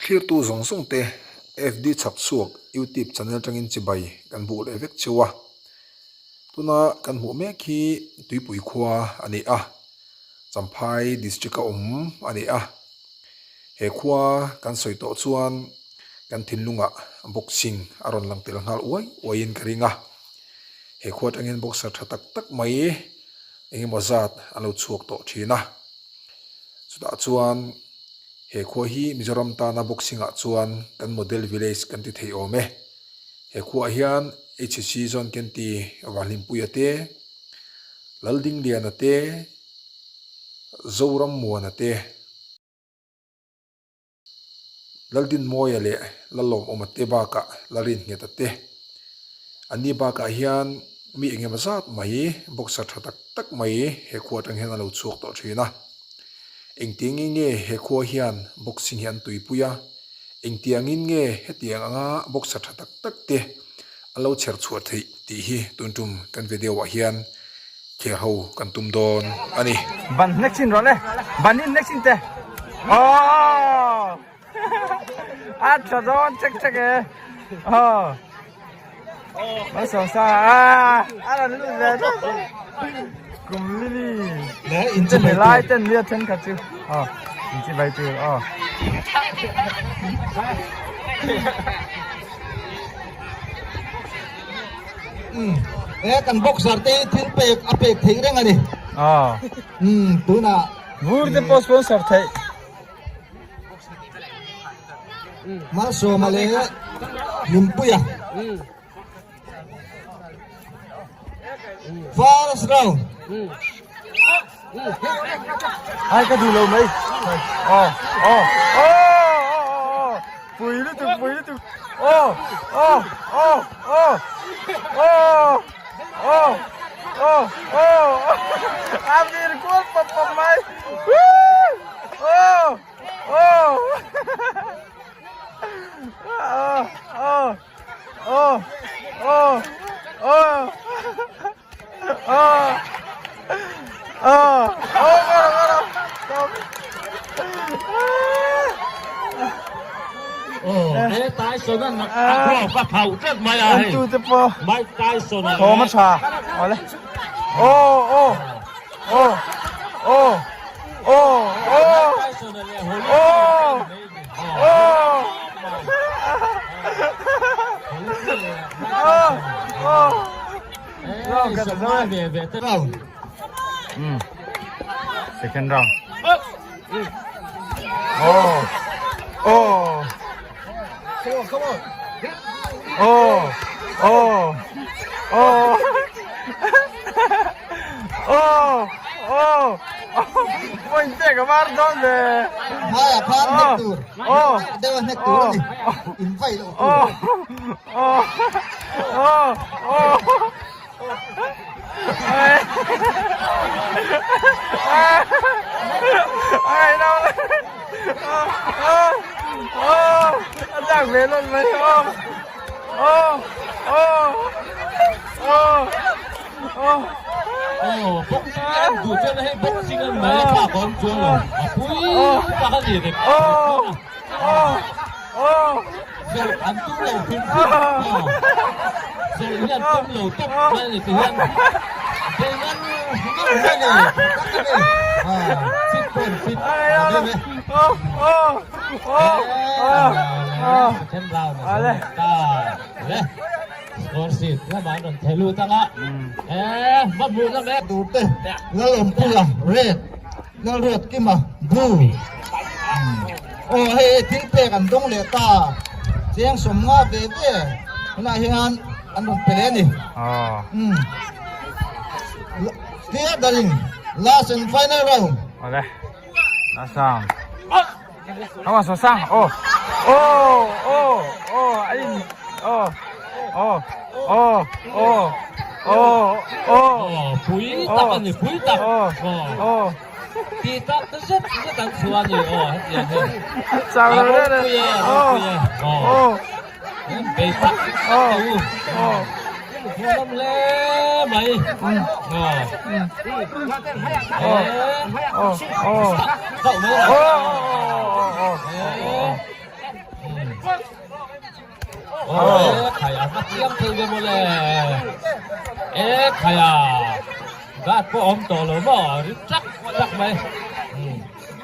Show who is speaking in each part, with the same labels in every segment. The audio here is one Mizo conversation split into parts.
Speaker 1: Thlirtu zawng zawng te FD chhak chhuak YouTube channel atangin chibai kan buh leh vek cheu a. Tuna kan hmuh mek hi Tuipui khua a ni a, Champhai district a awm a ni a. He khua kan sawi tawh chuan kan thinlungah boxing a rawn lang tel nghal uai uaiin ka ring a. He khua atangin boxer tha tak tak mai eng emaw zat an lo chhuak tawh thin a. Chutah chuan he khua hi Mizoram tana boxing ah chuan kan model village kan ti thei awm e. He khuaah hian HC John Kenti Vanhlimpuia te, Laldingliana te, Zorammuana te, Laldinmawia leh Lalawmawma te bakah Larinngeta te. Anni bakah hian mi engemaw zat mai boxer tha tak tak mai he khua atang hian a lo chhuak tawh thin a. Engtiangin nge he khua hian boxing hi an tuipui a, engtiangin nge hetiang anga boxer tha tak tak te an lo chher chhuah theih tih hi tun tum kan video ah hian Thlir ho kan tum dawn a ni.
Speaker 2: Ban hnek chin rawh le. Ban in hnek chin te. Aww. A tha dawn chek chek e. Aww. Malsawm sa a. A rawn lut ve tlat. Kum lili.
Speaker 3: Le in chi bai
Speaker 2: lai ten nia then khat chu. Aw. In chi bai tur. Aw.
Speaker 3: E kan boxer te hi thil pek a pek theih reng a ni.
Speaker 2: Aw.
Speaker 3: Um tunah
Speaker 2: Vur te pawh sponsor theih.
Speaker 3: Malsawma leh Hlimpuia. First round.
Speaker 2: Ai ka duh lo mai. Aw aw aw aw pui lutuk pui lutuk. Aw aw aw aw aw aw aw aw a vir kual pawp pawp mai. Aw aw aw aw aw aw aw Thawm a tha awle aw aw aw aw aw aw aw aw aw
Speaker 3: Round.
Speaker 2: Second round. Oh. Oh.
Speaker 3: Come on, come on.
Speaker 2: Oh. Oh. Oh. Oh. Oh. Point te ka var dawn ve.
Speaker 3: Hmaiah khan hnek tur.
Speaker 2: Oh.
Speaker 3: Deuha hnek tur a ni. In vai loh tur.
Speaker 2: Oh. Oh. Oh. Oh. Ai đâu. Oh. Oh. A chak ve luôn mai. Oh. Oh. Oh. Oh. Oh.
Speaker 4: Oh, boxing an duh chuan hei boxing an mai a thlak awm chuang lo. A pui tak a ni reng.
Speaker 2: Oh. Oh. Oh.
Speaker 4: Zawrh an tum lo hrim hrim. Oh. Zawrh hi an tum lo tawp mai a ni ti hian. Bei ngar ngar mai a ni.
Speaker 3: Tak a ni. Ah,
Speaker 4: Fit pawh an fit.
Speaker 3: a ni.
Speaker 2: Oh. Oh. Oh. Oh. Oh.
Speaker 4: Second round a zo leh ta. Le. Score sheet lamah an rawn theh lut ang a. Eh, va hmuh na mek.
Speaker 3: Tur te Lalawmpuia red, Lalruatkima blue. Aw hei thil pek an dawng leh ta cheng 50 ve ve tunah hian an rawn pe leh a ni. Umm clear the ring last and final round.
Speaker 2: Awle last round. Come on Sosang oh oh oh oh a in oh oh oh oh oh oh
Speaker 4: Aw pui tak a ni pui tak.
Speaker 2: Oh oh.
Speaker 4: Ti tak zet zet an chhuah a ni aw hetiang hi.
Speaker 2: Chau
Speaker 4: A
Speaker 2: lo deuh
Speaker 4: ropui e a ropui e.
Speaker 2: Aw.
Speaker 4: An bei tak
Speaker 2: Aw.
Speaker 4: teh u.
Speaker 2: Aw.
Speaker 4: Hmuhnawm hle mai. Aw.
Speaker 2: Aw. Aw. Aw.
Speaker 4: Chauh mai a.
Speaker 2: Aw. Aw. Aw.
Speaker 4: E. Aw e khai a va chiang thei ve mawle. E khai a guard pawh awm tawh lo maw ri chak chak mai.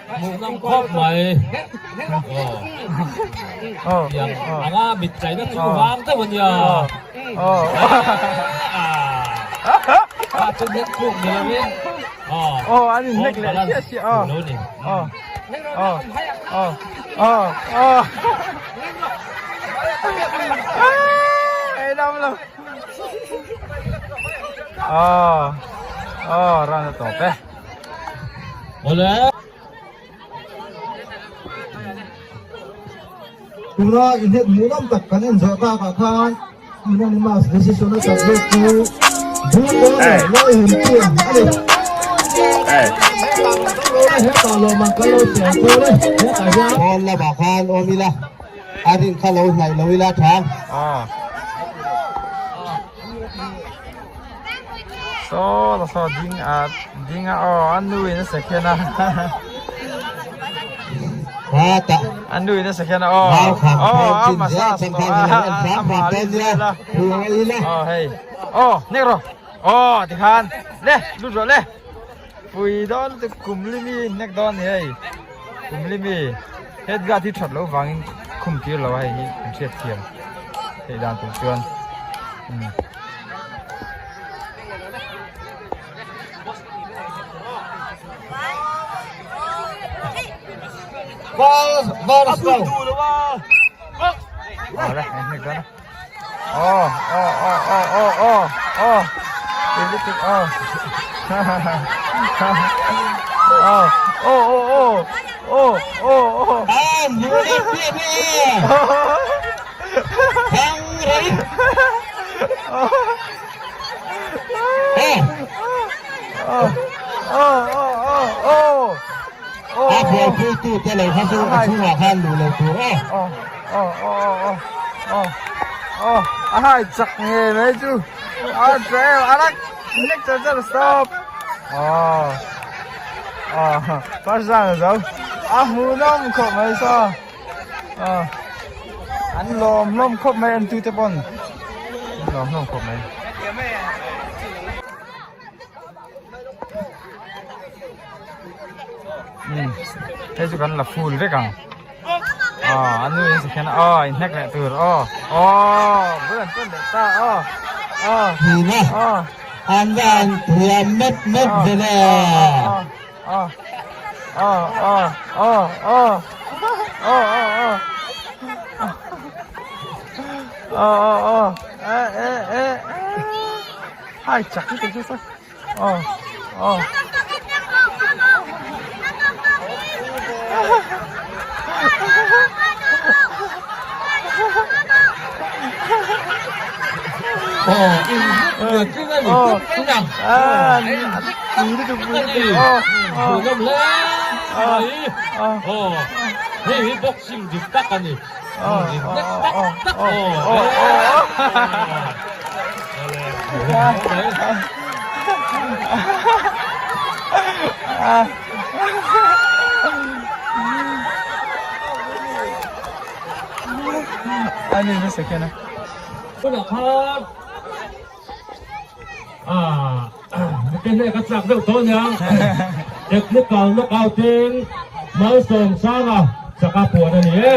Speaker 4: Hmuh ngam khawp mai. Aw tiang anga mit tlaina chu vang deuh a nia. A chu hnek khuk ni lovin.
Speaker 2: Aw an in hnek leh chiah chiah aw. Aw aw aw aw aw. Ei dam lo. Aw aw ran a tawp e.
Speaker 4: Awle.
Speaker 3: Tuna inhnek hmuhnawm tak kan en zawh takah khan unanimous decision a chak zawk chu Blue Corner Lalhimpuia a ni. Hetah lawmah kan lo siam dawn e, hetah hian.
Speaker 5: Pawn lamah khan awm ila, a rin kha lo hnaih lo ila tha.
Speaker 2: Saw la saw ding a ding a aw a nu in a second a a nu in a second a aw aw a massage tawh a a malis vel a aw hei aw nek rawh aw tikhan le lut rawh le pui dawn lutuk kum li mi nek dawn ni hei kum li mi head guard hi that loh vangin khum tir lo a hei hi kan hriat thiam theih dan tur chuan umm. Aw aw aw aw aw aw aw lutuk aw aw aw aw aw aw aw
Speaker 5: A buaipuitute lo kha chu a chhungah khan luh lo tur aw.
Speaker 2: A hai chak nge mai chu a tha em a la nek char char stop aw aw first round a zo a hmuhnawm khawp mai saw aw an lawm hlawm khawp mai en tute pawn an lawm hlawm khawp mai. Hei chu kan la full vek ang aw a nu in sakhian aw in hnek leh tur aw aw bul an tawn leh ta aw aw aw
Speaker 5: an van thiam mep mep ve le
Speaker 2: aw aw aw aw aw aw aw aw aw aw aw e e e hai chak lutuk chu saw aw aw
Speaker 4: Hei hi boxing dik tak a ni. Technical knockout in Malsawmsanga chaka puan a ni e.